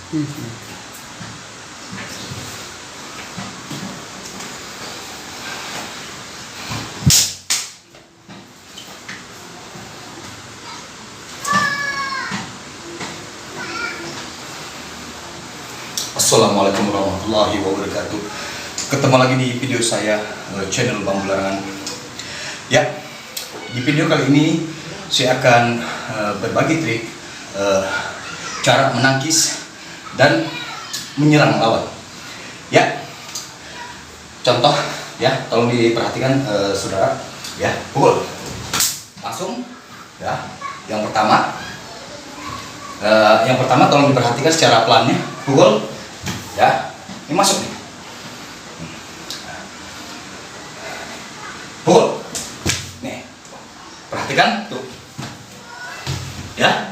Assalamualaikum warahmatullahi wabarakatuh. Ketemu lagi di video saya, channel Bambu Larangan. Ya, di video kali ini saya akan berbagi trik cara menangkis dan menyerang lawan. Ya, contoh ya, tolong diperhatikan saudara. Ya, pukul langsung. Ya, yang pertama tolong diperhatikan secara pelannya. Pukul. Ya, ini masuk nih. Pukul. Nih, perhatikan tuh. Ya,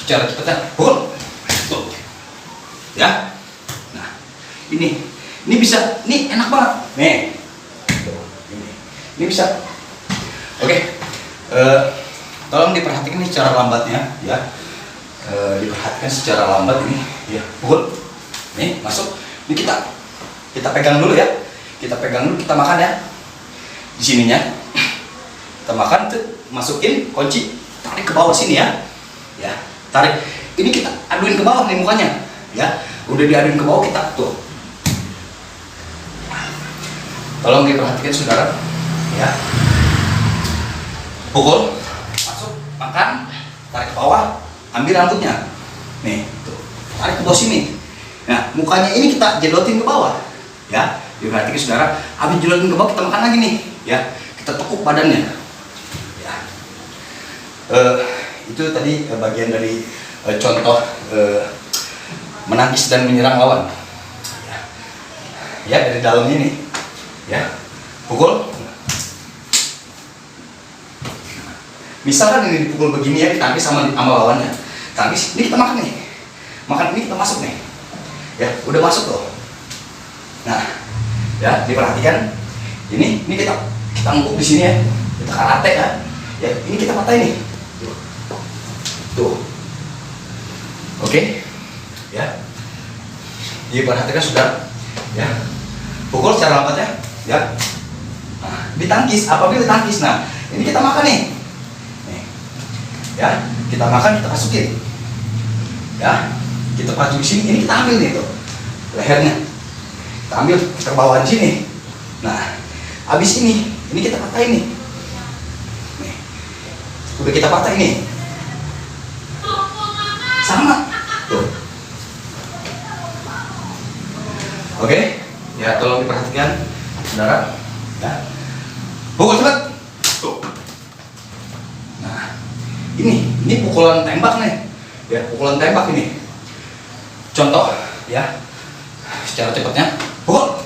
secara cepat. Pukul. Tuh. Ya. Nah, ini bisa. Ini enak banget. Nih. Tuh, ini bisa. Oke. Tolong diperhatikan nih cara lambatnya, ya. Diperhatikan secara lambat ini, ya. Pukul. Nih, masuk. Ini kita pegang dulu ya. Kita pegang dulu, kita makan ya. Di sininya. Kita makan tuh, masukin kunci, tarik ke bawah sini ya. Ya, tarik. Ini kita aduin ke bawah nih mukanya, ya. Udah diaduin ke bawah, kita tuh. Tolong diperhatikan saudara, ya. Pukul, masuk, makan, tarik ke bawah, ambil rambutnya. Nih, tuh. Tarik ke bawah sini. Nah, mukanya ini kita jedotin ke bawah, ya. Diperhatikan saudara, habis jedotin ke bawah kita makan lagi nih, ya. Kita tekuk badannya. Ya. Itu tadi bagian dari contoh menangkis dan menyerang lawan. Ya, dari dalamnya nih, ya. Pukul. Misalkan ini dipukul begini ya, ditangkis sama lawannya. Tangkis, ini kita makan nih. Makan ini kita masuk nih. Ya, udah masuk loh. Nah, ya, diperhatikan. Ini kita empuk di sini ya. Kita karate ya. Ya, ini kita patahin nih. Tuh. Oke. Ya. Diperhatikan sudah. Ya. Pukul secara lambat ya. Ya. Nah, ditangkis, apabila ditangkis. Nah, ini kita makan nih. Ya, kita makan, kita masukin. Ya, kita pacu di sini, ini kita ambil nih tuh lehernya. Kita ambil, kita bawa di sini. Nah, habis ini kita patahin nih. Nih. Udah kita patah ini. Sama. Tuh. Oke, ya tolong diperhatikan saudara. Ya. Pukul cepat. Tuh. Ini pukulan tembak nih, ya, pukulan tembak ini. Contoh, ya, secara cepatnya, pukul.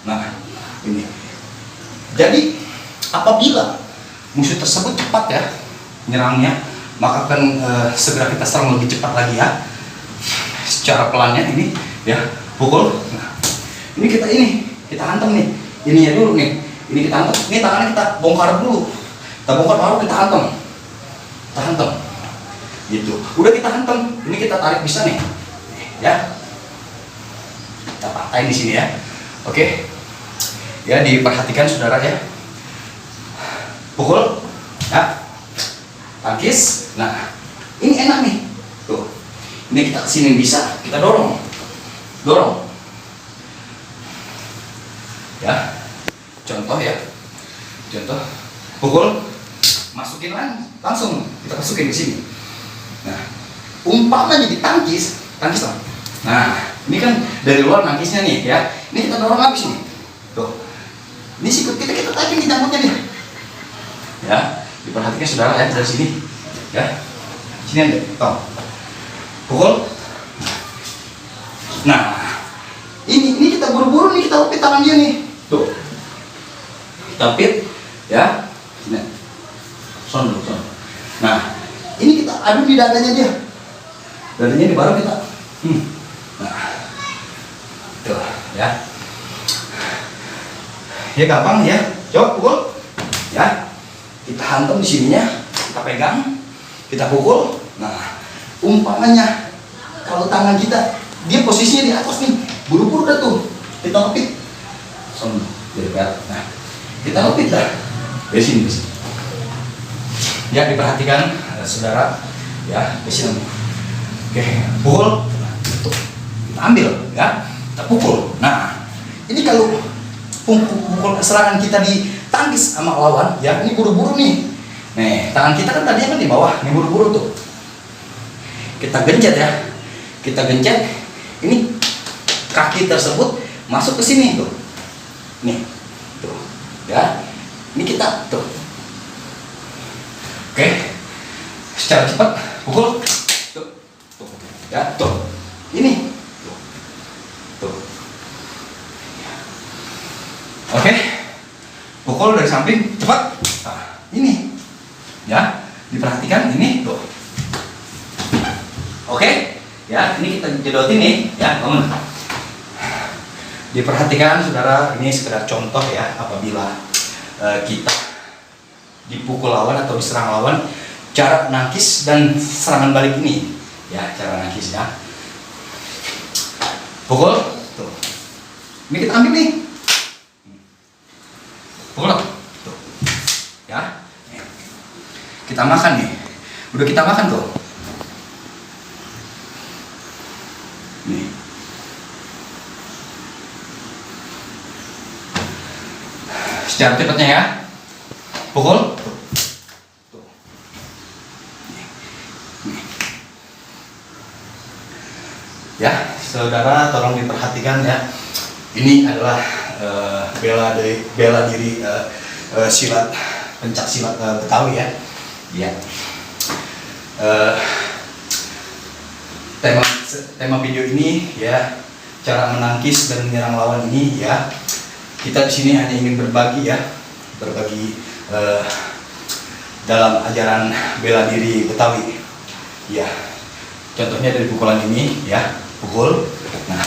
Nah, ini. Jadi, apabila musuh tersebut cepat ya, nyerangnya, maka akan segera kita serang lebih cepat lagi ya. Secara pelannya ini, ya, pukul. Nah, ini kita hantam nih, ininya dulu nih. Ini kita hantam, ini tangannya kita bongkar dulu. Kita bongkar baru kita hantam, gitu. Udah kita hantam, ini kita tarik bisa nih, ya. Kita patahin di sini ya, oke. Ya, diperhatikan saudara ya. Pukul, ya. Tangkis. Nah, ini enak nih, tuh. Ini kita kesini bisa, kita dorong. Ya, contoh ya, pukul. Masukin langsung kita masukin ke sini. Nah, umpamanya ditangkis lah. Nah, ini kan dari luar nangkisnya nih ya. Ini kita dorong habis nih. Tuh. Ini sikut kita taikin di jangkutnya nih. Ya, diperhatikan saudara ya dari sini. Ya. Sini aja. Tuh. Pukul. Nah, ini kita buru-buru nih, kita upit tangan dia nih. Tuh. Kita upit ya. Sini. Son. Nah, ini kita adu di dadanya dia. Dadanya ini baru kita. Nah, tuh ya. Ya gampang ya. Coba pukul. Ya. Kita hantam di sininya, kita pegang, kita pukul. Nah, umpamanya kalau tangan kita dia posisinya di atas nih, buru-buru dah tuh kita ngepit, nah kita ngepit dah dari sini, ya diperhatikan saudara ya di sini. Oke, pukul, kita ambil ya, kita pukul. Nah ini kalau pukul serangan kita ditangkis sama lawan ya, ini buru-buru nih. Nih tangan kita kan tadinya kan di bawah, ini buru-buru tuh kita gencet ya, kita gencet, ini kaki tersebut masuk ke sini tuh, nih tuh ya, ini kita tuh. Oke, secara cepat pukul tuh, tuh ya, tuh ini tuh. Oke, pukul dari samping cepat. Nah, ini ya, diperhatikan ini tuh. Oke, ya ini kita jedotin nih ya, bangun. Diperhatikan saudara, ini sekedar contoh ya, apabila kita dipukul lawan atau diserang lawan, cara nangkis dan serangan balik ini ya, cara nangkisnya. Pukul tuh. Ini kita ambil nih. Pukul tuh. Ya. Kita makan nih. Udah kita makan tuh. Nih. Secara cepatnya ya. Pukul. Tuh. Tuh. Nih. Ya, saudara tolong diperhatikan ya. Ini adalah bela diri silat, pencak silat Betawi ya. Ya. Tema video ini ya, cara menangkis dan menyerang lawan ini ya. Kita di sini hanya ingin berbagi ya, dalam ajaran bela diri Betawi. Ya. Contohnya dari pukulan ini ya, pukul. Nah,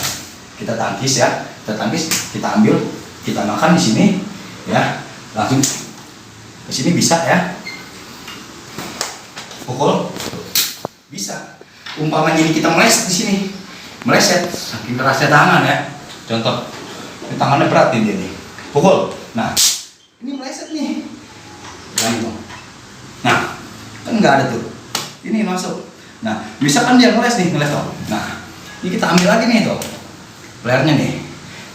kita tangkis ya, kita ambil, kita makan di sini ya, langsung ke sini bisa ya. Pukul bisa. Umpamanya ini kita meleset di sini, meleset, saking kerasnya tangan ya. Contoh, ini tangannya berat dia nih. Pukul. Nah, ini meleset nih. Nah, kan nggak ada tuh. Ini masuk. Nah, misalkan dia ngeles nih, tuh. Nah, ini kita ambil lagi nih tuh, playernya nih,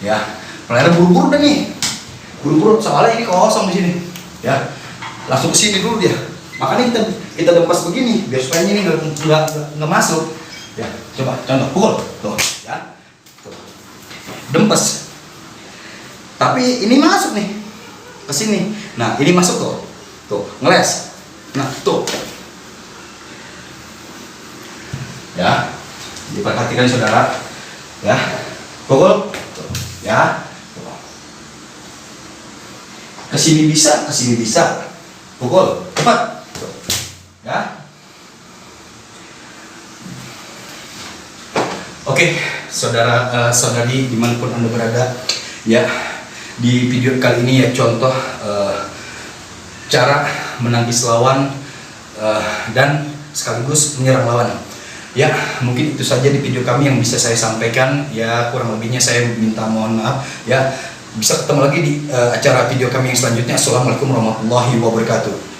ya, player buru-buru deh nih, buru-buru soalnya ini kosong di sini, ya, langsung ke sini dulu dia. Makanya kita dempas begini biar supaya ini nggak masuk, ya. Coba contoh pukul, tuh, ya, tuh, dempas. Tapi ini masuk nih ke sini. Nah, ini masuk tuh, ngeles. Nah, tuh. Ya, diperhatikan saudara ya, pukul tuh, ya, kesini bisa, pukul cepat tuh, ya. Oke, saudara saudari dimanapun Anda berada ya, di video kali ini ya contoh cara menangkis lawan dan sekaligus menyerang lawan. Ya, mungkin itu saja di video kami yang bisa saya sampaikan. Ya, kurang lebihnya saya minta mohon maaf. Ya, bisa ketemu lagi di acara video kami yang selanjutnya. Assalamualaikum warahmatullahi wabarakatuh.